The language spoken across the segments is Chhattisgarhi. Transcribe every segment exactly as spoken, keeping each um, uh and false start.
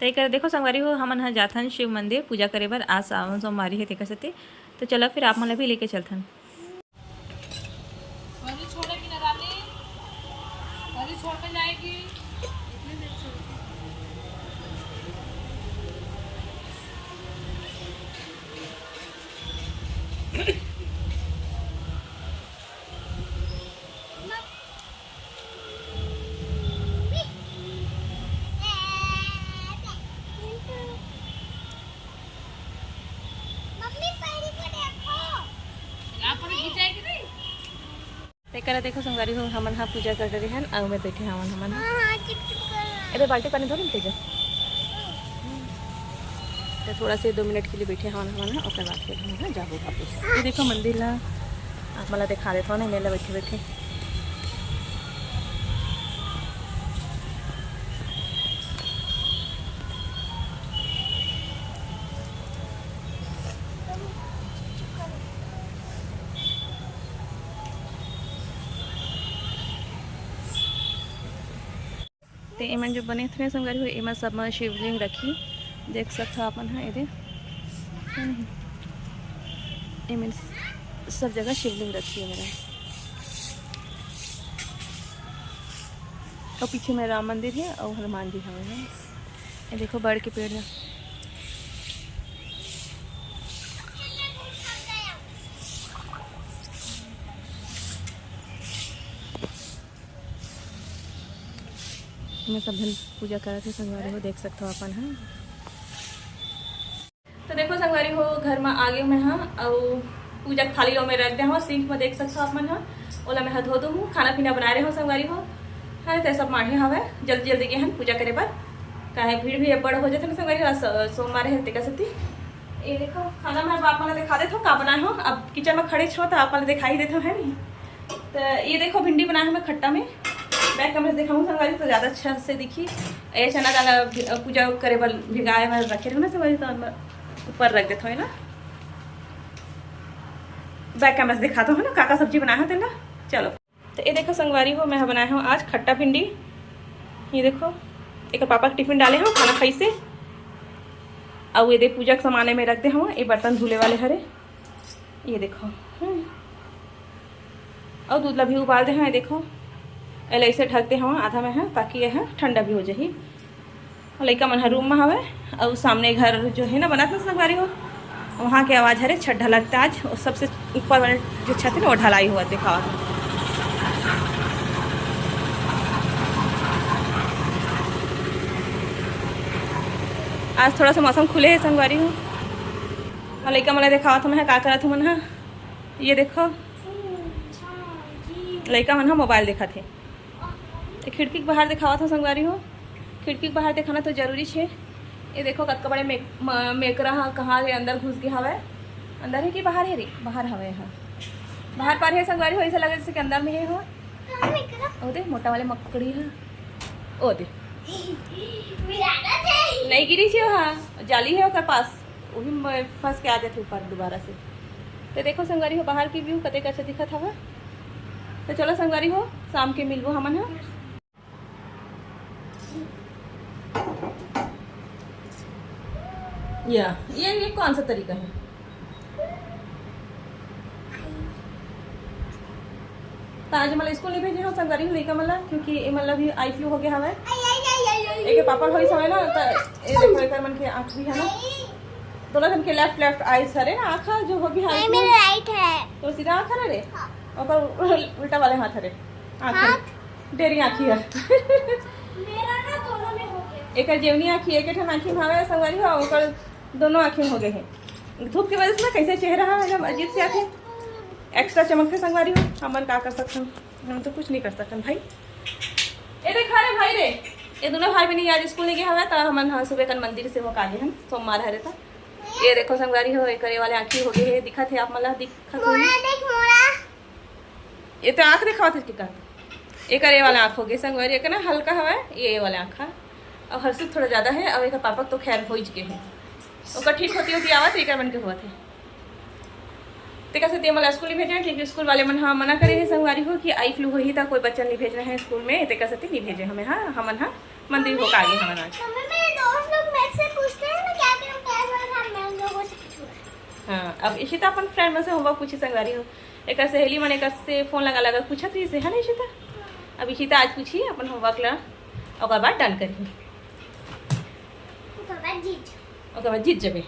तेकर देखो संगवारी हो, हमन ह जाथन शिव मंदिर पूजा करे बर। आज सावन सोमवारी हे तेकर सेती। तो चलो फिर आप मन ला भी लेके चलथन। वही छोड़ेगी ना रानी, वही छोड़ के जाएगी। तेकरा देखो संगवारी हो, हमन हा पूजा कर डरे हन, अउ मैं बैठे हवन हमन हा। हाँ, हाँ, चिप चिप कर रहा है। अरे बाल्टी पानी धो ले तेजा। तो थोड़ा से दो मिनट के लिए बैठे हवन हमन हा, ओकर बाद फिर हम हा जाबो वापस। ये देखो मंदिर ला, आप मन ला दिखा देता हूँ ना, मेला बैठे बैठे। ते एमन जो बने थे संगवारी हो, एमा सब में शिवलिंग रखी, देख सकथो आप मन हा, एदे। एमन सब जगह शिवलिंग रखी है मेरा। और पीछे में राम मंदिर है और हनुमान जी हवे हैं। ये देखो बड़ के पेड़ है। मैं सब झन पूजा करत हे संगवारी हो, देख सकथो अपन हा। तो देखो संगवारी हो, घर में आ गए मैं हा, अउ पूजा के थाली लो में रख दे हूँ सिंक में, देख सकथो आप मन हा। ओला मैं हा धो दूँ, खाना पीना बनाए रहे हूँ संगवारी हो। हाँ, ते सब माढ़े हवे, जल्दी जल्दी गए हन पूजा करे बर, काहे भीड़ भी बड़ हो जाथे ना संगवारी हो, आज सो-, सोमवार है तेकर सेती। ये देखो खाना मैं आप मन ला दिखा देथो का बनाए हो। अब किचन में खड़े छो तो आप मन ला दिखाई देथो है नी। तो ये देखो भिंडी बनाए हो मैं खट्टा में, बैक कैमरा से दिखाऊँ संगवारी तो ज़्यादा अच्छा से दिखी। ये चना दाल भी-, पूजा करे बर भिगाए बर रखे रहो ना संगवारी, तो मैं ऊपर रख देथो है ना, बैक कैमरा से दिखाथो है ना का का सब्जी बनाए हो तेला। चलो तो ये देखो संगवारी हो, मैं बनाए हूँ आज खट्टा भिंडी। ये देखो एक पापा के टिफिन डाले हूँ खाना खाई से। अउ ये दे पूजा के सामान में रख दे हूँ, ये बर्तन धुले वाले हरे। ये देखो, हम्म। अउ दूध ला भी उबाल दे हूँ, ये देखो एला ऐसे ढक दे हूँ आधा में है, ताकि यह ठंडा भी हो जाही। लइका मन ह रूम म हवय, अउ सामने घर जो हे ना बनत हे संगवारी हो, वहाँ के आवाज हरे छत ढलत हे आज, अउ सबसे ऊपर वाले जो छत हे ना, वो ढलाई होवत दिखावत हे। आज थोड़ा सा मौसम खुले हे संगवारी हो, अउ लइका मन ला दिखावत हूँ मैं का करत हूँ मन ह। ये देखो, लइका मन ह मोबाइल देखत हे। ते खिड़की के बाहर देखावत हव संगवारी हो, खिड़की के बाहर देखाना तो जरूरी छे। ये देखो कतका बड़े मे-, म-, मेकरा ह कहाँ के अंदर घुस गे हवय। अंदर हे कि बाहर हे रे? बाहर हवय ह, बाहर पार हे संगवारी हो, ऐसा लगे जैसे कि अंदर में हे हो। ओ दे मोटा वाले मकड़ी ह, ओ दे। नहीं गिरी छे ओहा, जाली हे ओकर पास, वही में फंस के आ जाथे ऊपर दोबारा से। तो देखो संगवारी हो बाहर की व्यू कतेक अच्छा दिखत हवय। तो चलो संगवारी हो, शाम के मिलबो हमन ह। या, ये, ये कौन सा तरीका है? तो आज मला स्कूल नहीं भेजे हो संगवारी हो लइका मला, क्योंकि ये मतलब भी आई फ्लू हो गया हवय। एके पापा होइस हवय ना, तो ये देखो एकर मन के आँख भी है ना, दोनों जन के लेफ्ट लेफ्ट आइज हरे ना, आँख जो हो गया है, मेरे राइट है। तो सीधा आँख हरे रे, हाँ। ओकर उल्टा वाले हाथ हरे, आँख हरे। हाथ। डेरी आँखी है। मेरा ना दोनों में हो गया। एकर जेवनी आँखी एक ठन आँखी में हवे संगवारी हो, ओकर दोनों आँखी में हो गए हैं। धूप की वजह से ना कैसे चेहरा है एकदम अजीब से आथे, एक्स्ट्रा चमकथे संगवारी हो। हमन का कर सकथन, हम तो कुछ नहीं कर सकथन भाई। ए देखा रे भाई रे, ये दोनों भाई बहन आज स्कूल नहीं गए हवे, तो हमन हाँ सुबह कन मंदिर से होके आगे हन, सोमवार हरे तो। ये देखो संगवारी हो, एकर ये वाले आँखी हो गए है, दिखत है आप मला, दिखत होही। मोरा देख, मोरा। ये तो आँख दिखावत है टीका। एकर ये वाला आँख हो गए संगवारी, एकर ना हल्का हवा है, ये वाला आँख है। और हर्षित थोड़ा ज़्यादा है, और एकर पापा तो खैर हो ही चुके हैं। ओकर ठीक होती होती आवत, एकर मन के हुआ थे। तेकर सेती एमन ला स्कूल नहीं भेजना, क्योंकि स्कूल वाले मन हा मना करे हे संगवारी हो कि आई फ्लू होही, त कोई बच्चा नहीं भेजना है स्कूल में, तेकर सेती नहीं भेजे हमें। हाँ, हमन हा मंदिर होके आगे हमन आज। मम्मी, मेरे दोस्त लोग से पूछते हैं ना, क्या क्या हम क्या क्या हम मैम लोगों से पूछूंगा। हाँ, अब इशिता अपन फ्रेंड मन से होमवर्क पूछी संगवारी हो। एकर सहेली मन एकर से फोन लगा लगा पूछत रहिस हे, है ना इशिता? अब इशिता आज पूछी अपन होमवर्क ला, ओकर बाद डन करही। ओकर बाद जीत जाओ। ओकर बाद जीत जबे।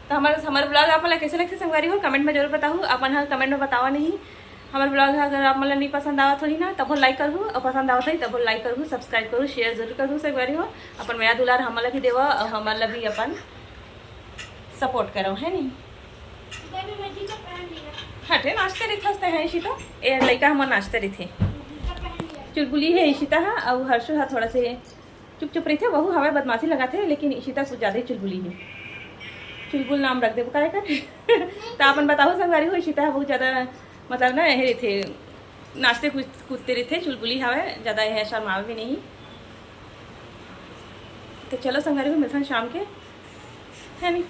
तो हमारे हमारे ब्लॉग आप मन ला कैसे लगथे संगवारी हो, कमेंट में जरूर बताहू। अपन हा कमेंट में बतावा नहीं, हमारे ब्लॉग हा अगर आप मन ला नहीं पसंद आवत होही ना, तबो लाइक करहू, और पसंद आवत होही तबो लाइक करहू, सब्सक्राइब करहू, शेयर जरूर करहू संगवारी हो। अपन मया दुलार हमन ला भी देवा और हमन ला भी अपन सपोर्ट करो, है नहीं? हटे, नाचते रहिथे, हंसते हैं इशिता। ए लइका हमर नाचते रहिथे। चुलबुली है इशिता हा, और हर्षु हा थोड़ा से चुप चुप रहिथे, वहू हवय बदमाशी लगाथे, लेकिन इशिता कुछ ज्यादा ही चुलबुली है। चुलबुल नाम रख देबो का एकर। तो अपन बताहू संगवारी हो, इशिता हा बहुत ज्यादा, मतलब ना, यही रहिथे, नाचते कूद-, कूदते रहिथे, चुलबुली हवय, ज्यादा यह शर्मावे भी नहीं। तो चलो संगवारी हो, मिलथन शाम के, है नी?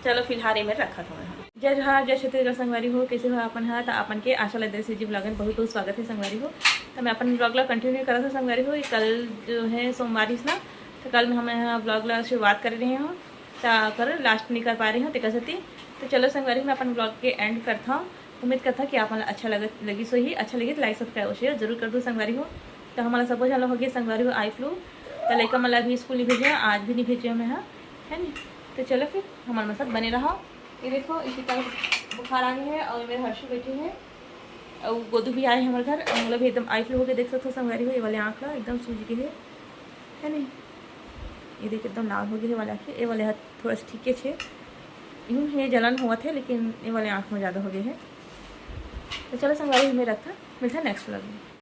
चलो फिलहाल एमेर रखत हवं। जय जोहार, जय छत्तीसगढ़ संगवारी हो, कैसे हो अपन हा? तो अपन के आशा लद्दा से जी ब्लॉग में बहुत बहुत स्वागत है संगवारी हो। तो मैं अपन ब्लॉग ला कंटिन्यू करत हूँ संगवारी हो। ये कल जो है सोमवार इस ना, तो कल मैं हम ब्लॉग ला शुरुआत कर रहे हूँ, तो कर लास्ट नहीं कर पा रही हूँ, तेकर सेती। तो चलो संगवारी, मैं अपन ब्लॉग के एंड करता हूँ। उम्मीद करता कि आप मन ला अच्छा लग लगिस होही। अच्छा लगे तो लाइक सब्सक्राइब और शेयर जरूर कर दो संगवारी हो। तो हमन ला सबो झन ला हो गए संगवारी हो आई फ्लू। तो लइका मन ला भी स्कूल नहीं भेजे, आज भी नहीं भेजे मैं हा, है नी? तो चलो फिर हमन मन साथ बने रहो। ये देखो इशिता बुखार आ गई है और मेरे हर्षु बैठे हैं और गोदू भी आए हैं हमारे घर। और मतलब एकदम आई फ्लू हो गए, देख सकते हो संगवारी हो, ये वाले आँख ला एकदम सूज गए है, है नी? ये देखिए एकदम लाल हो गए है वाले आँखें, ये वाले हाथ थोड़ा सा ठीक है छे, यूँ ये जलन हुआ थे लेकिन ये वाले आँख में ज़्यादा हो गए है। तो चलो संगवारी हमें रखता, मिलता है नेक्स्ट व्लॉग में।